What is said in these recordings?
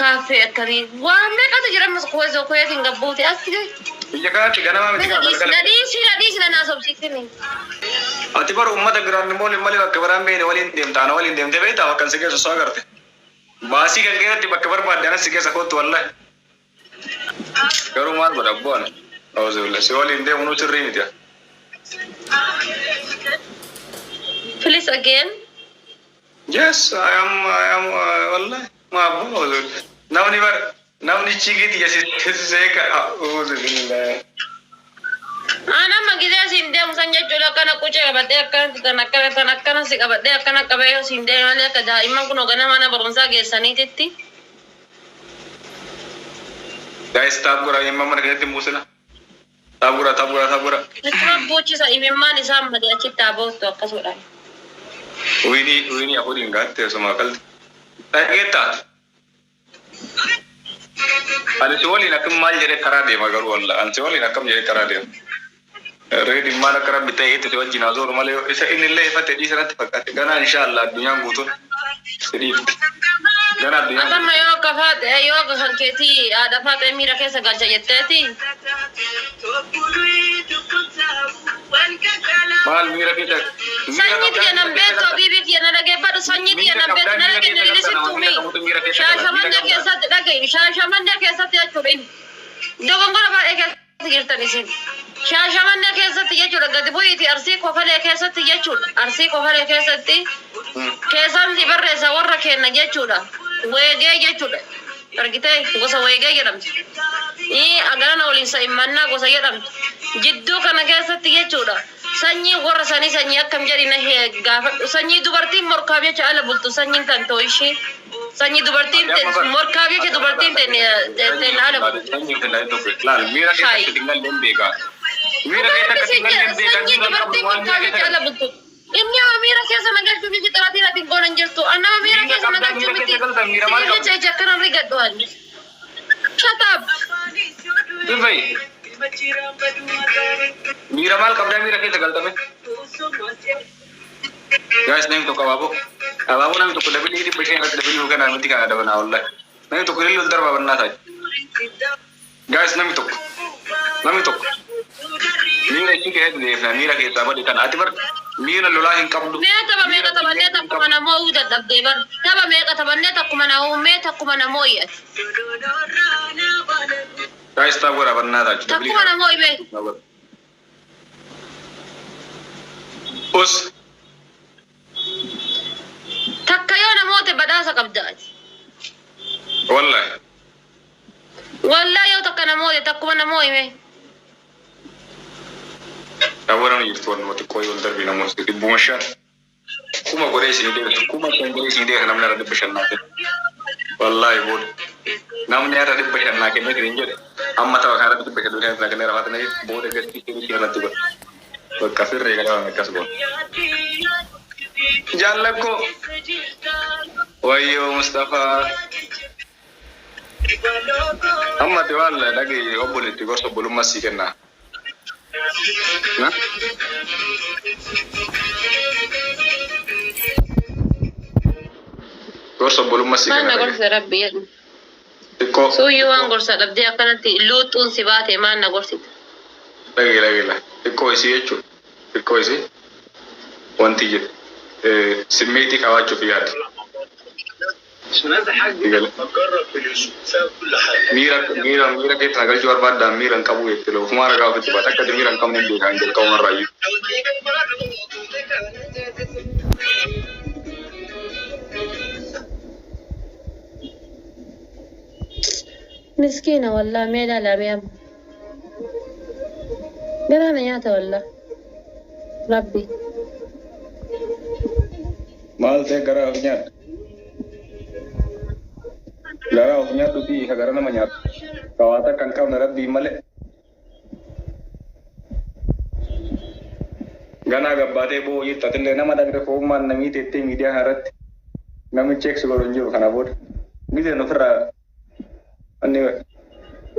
Kaaffee akkamii waan meeqatu jira ammas kuweesoo kuweetiin gabbuute as Biyya kanatti ganama miti na kaa dhiisi galgala. na dhiisi na dhiisi na naasobsiisini. Ati bara uummata Giraand Mool malee bakka biraan beekne waliin deemta. Ana waliin deemtee beektaa bakka si geessu osoo agarte. Baasii kan keessatti bakka barbaadde anas si keessa kottu wallahi. Garuu maal godha abboo ani. Auzubillah si waliin deemu nu sirrii miti. Please again. Yes, I am wallahi ma abboo auzubillah. Namni bar namni chiikiti yasisee auzubillah. An amma gizee siin deemu san jechuudha akkana qucee qabadhee akkana tan akkana tan akkana si qabadhee akkana qabee yoo siin deemu malee akka daa'imman kun hoogganaa mana barumsaa geessaniititti. Guys, tap godhaa imma mana keessatti hin buusina. Tap godhaa, tap godhaa, tap godhaa. Achuma buuchisa imimmaan isaan malee achitti haa boottu akkasudha. Winii winii afuriin gaatte osuma qalti. Dhageettaa? Ani si waliin akkam maal jedhee karaa deema garuu wallah. Ani si waliin akkam jedhee karaa deema. Reedi maal akka rabbi ta'e itti si wajjin haa zooru malee isa inni illee ifate dhiisa natti fakkaate. Ganaa inshaallah addunyaan guutuun si dhiifti. Ganaa addunyaan Atamma guutuun. yoo akka faaxe yoo akka kan keetii haadha faaxee miira keessa galcha jetteeti. Maal miira keessa miira Sanyii qabdaa tiyya miira nan keessa beektu galta. habiibii tiyya na dhageeffadhu sanyii tiyya Miira nan beektu qabdaa na miira dhageenye keessa galta nama lillisittuumi. miira qabutu miira keessa gala. Miira Shaashamannee qabdaa. keessatti dhaga'i shaashamannee keessatti jechuudha inni. Dogongora baay'ee keessatti jirtan isin. Shaashamannee keessatti jechuudha gadi bu'iiti arsii kofalee keessatti jechuudha arsii kofalee keessatti keessaan si barreessa warra kenna jechuudha weegee jechuudha argitee gosa weegee jedhamti. Ii agarana waliin sa'immannaa gosa jedhamtu jidduu kana keessatti jechuudha sanyii warra sanii sanyii akkam jedhi na gaafadhu sanyii dubartiin morkaaf jecha ala bultu sanyiin tan ishii sanyii dubartiin Ati amma bar morkaaf jecha ati amma dubartiin bar ten ala bultu. sanyii fi tokko laal miira keessa Hayi. akka itti hin galle hin beekaa. Miira keessa Rabbi akka itti si hin galle hin beekaa sanyii miira hin qabdu dubartiin maal miira morkaaf keessa jecha ala galte. bultu. Inni nama miira keessa na galchuu miti xiraatiin ati hin goonan jirtu. An nama miira Miira keessa na qabdaa galchuu miira miti. keessa galta miira maal Siif qabda? jecha ija akkana rigadhu ani. Shut up. Sirfai miira maal qabdaa miira keessa galtame? Guys namni tokko abaaboo abaaboo namni tokko dabilii 500 irratti dabilii kana miti kana dabanaa wallahi. Namni tokko illee ol darbaa bannaa taate. Guys namni tokko namni tokko miira ishii keessatti deefna miira keessaa bade kana ati bar miira lolaa hin qabdu. Mee tapha Miira meeqa taphannee hin takkuma qabdu. namoo uu dadhabdee bar. Tapha meeqa taphannee takkuma namoo mee takkuma namoo iyyate. Guys tap godhaa bannaa taate dabilii Takkuma namoo ibee. kana. Us Takka yoo namoota badhaasa qabda ati. Wallahi. Wallaa yoo takka namoota takkuma namoo hime. Dhaaboo namni jirtu wannuma xiqqoo yoo darbii namoota 500. 1000 godhee isinii deebisa. 5000 godhee isinii deebisa namni har'a 500 naa kenne. Wallahi booda. Namni har'a 500 naa kennee isin jedhe. Amma tapha kanarratti 500 naa kennee rafaata na booda gastii isin irratti godha. Bakka firree galaa akkas godha. Jaallakkoo. Wayyoo Mustafaa. Amma ati waan dhagaye obboleetti gorsa obbolummaa sii kennaa. Na? Gorsa obbolummaa sii Maal kenna na dhagaye. gorsa rabbi jedhu. Xiqqoo Suuyyuu waan gorsa dhabdee akkanatti luuxuun si baate maal na gorsita? Dhagaye dhagaye la. Xiqqoo isii jechuudha. Xiqqoo isii wanti jedhu simmeetii qabaachuuf yaadi. Miira miira miira keessa na galchuu barbaaddaa miira hin qabu jettee ofumaa ragaa ofitti baata akka ati miira hin qabne hin beekan jalqabumarraayyuu. Miskiina wallaa mee ilaalaa mee amma. Garaa na nyaata wallaa. Rabbi. Maal ta'e garaa of nyaadha. Garaa of nyaadhu fi gara nama nyaatu. Kawaata kan qabne rabbiin malee. Ganaa gabbaatee boo'uu jirtu atillee nama dhabde fo'ummaan namii teettee miidiyaa kana irratti namichi eegsi godhu hin jiru kana booda. Gizeen ofirraa wanni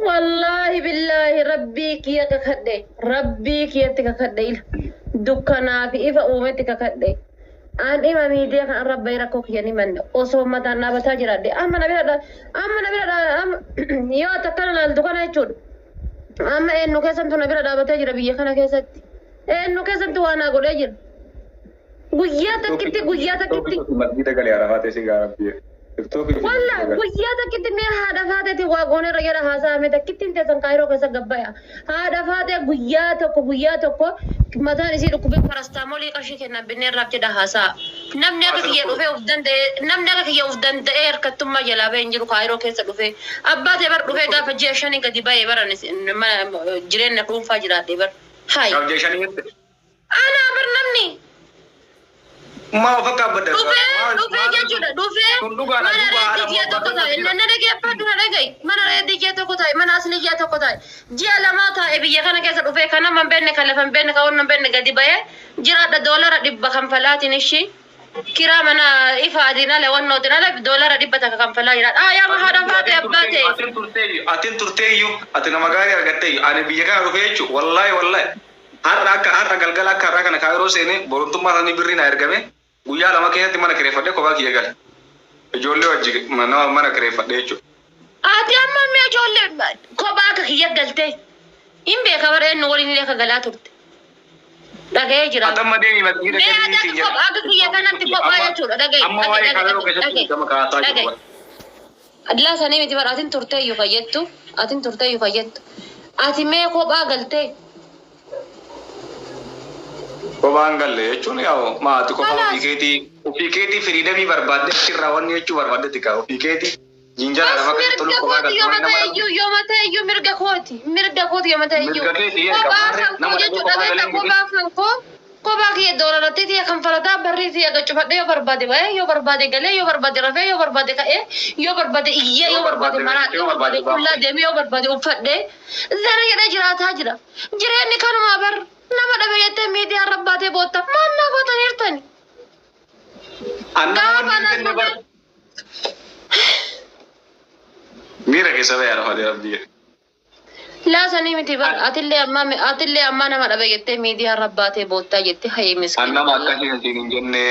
Wallaahi billaahi rabbii kiyya kakadhe rabbii kiyyatti kakadhe ila dukkanaa fi ifa uumetti kakadhe. An dhima miidiyaa kan irra bahee rakkoo kiyya ni manne osoo mataan dhaabataa jiraadhe amma na bira amma na bira yoo ati akkana laaltu kana jechuudha. Amma eenyu keessantu na bira dhaabatee jira biyya kana keessatti. Eenyu keessantu waa naa godhee jira. Guyyaa takkitti guyyaa takkitti. Masgiida galee Arafaatee si gaara biyya. Walla guyyaa takkitti mee haadha faateeti waa goonerra jedha haasa'ame takkitti hin teessan kaayiroo keessa gabbaya. Haadha faatee guyyaa tokko mataan isii dhukkubee parastaamoolii qarshii kennan binneerraaf jedha haasa'a. Namni akka kiyya dhufee of danda'ee namni akka kiyya of danda'ee harkattummaa jalaa bahee hin jiru kaayiroo keessa dhufee. Abbaa ta'e bar dhufee gaafa ji'a shanii gadi bahee baran jireenya dhuunfaa jiraadhe bar. Hayi. Gaaf ji'a shanii jette. Anaa bar namni. Maa of akka abbadda. Dhufee jechuudha dhufee mana reeddii ji'a tokko taa'e na dhageeffadhu na dhaga'i mana reeddii ji'a tokko taa'e mana asli ji'a tokko taa'e ji'a lamaa taa'e biyya kana keessa dhufee kan nama hin beekne kan lafa hin beekne kan wanna hin beekne gadi bahee jiraadha $100 kanfalaatiin ishii kiraa mana ifa adiin ala wannootiin ala $100 kanfalaa jiraadha. Yaa haadha faate abbaa ta'e. Atin turteeyyuu ati nama gaarii argatteeyyuu ani biyya kana dhufee jechuun wallaahi wallaahi har'a akka har'a galgala akka har'aa kana kaayiroo seenee boromtummaa isaanii birrii na ergame. Guyyaa lama keessatti mana kireeffadhee kophaa kiyya gale. Ijoollee wajji nama mana kireeffadhee jechuudha. Ati amma mi'a ijoollee kophaa akka kiyya galtee hin beeka bara eenyu waliin illee akka galaa turte. Dhaga'ee jira. Ati amma deemi masgiida Mee ati akka kophaa akka kiyya kanatti kophaa jechuudha dhaga'i. Amma waa'ee kaayiroo keessatti gama kaasaa jiru. Adlaa sanii miti bara atin turteeyyuu fayyattu atin turteeyyuu fayyattu. Ati mee kophaa galtee. Kophaan galle jechuun yaa'u maati kophaa ofii keetii firiidamii barbaadde achirraa wanni jechuu barbaadde kaa ofii keetii jinjara Bas lafa keessatti tolu mirga kophaa kooti yoo galtee mataa nama iyyuu yoo mataa iyyuu mirga kooti mirga kooti yoo mataa iyyuu Mirga keeti yaa kophaa gabaarree kan koo nama dhagoo jechuudha kophaa beektaa galee hin kophaa kan koo kophaa kiyya doolaratti tiyya kan falataa barrii tiyya gaccufadhee yoo barbaade ba'ee yoo barbaade galee yoo barbaade rafee yoo barbaade ka'ee yoo barbaade iyyee yoo barbaade maraadhe yoo barbaade qullaa deemee yoo barbaade uffadhee zara jedhee jiraataa jira jireenyi kanumaa bar nama dhabe jettee miidiyaa rabbaatee bootta maal naa gootaniirtani. Annama Gaafa wanni hin nas jenne bar. Miira keessa ba'ee Arafaatee rabbi. Laasanii miti bar atillee ammaa nama dhabe jettee miidiyaa rabbaatee boottaa jettee hayi miskiina. Annama akkasii kan siin hin jenne.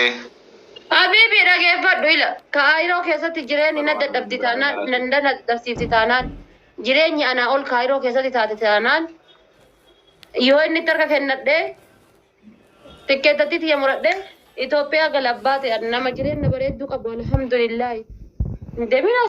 Habiibi dhageeffadhu ila kaayiroo keessatti jireenyi na dadhabdi taanaan na dadhabsiifti taanaan jireenyi anaa ol kaayiroo keessatti taate taanaan yoo inni itti harka kennadhee tikkeettatti tiyya muradhee Itoophiyaa galabbaa ta'e nama jireenya bareedduu qabu alhamdulillaahi. Deemina.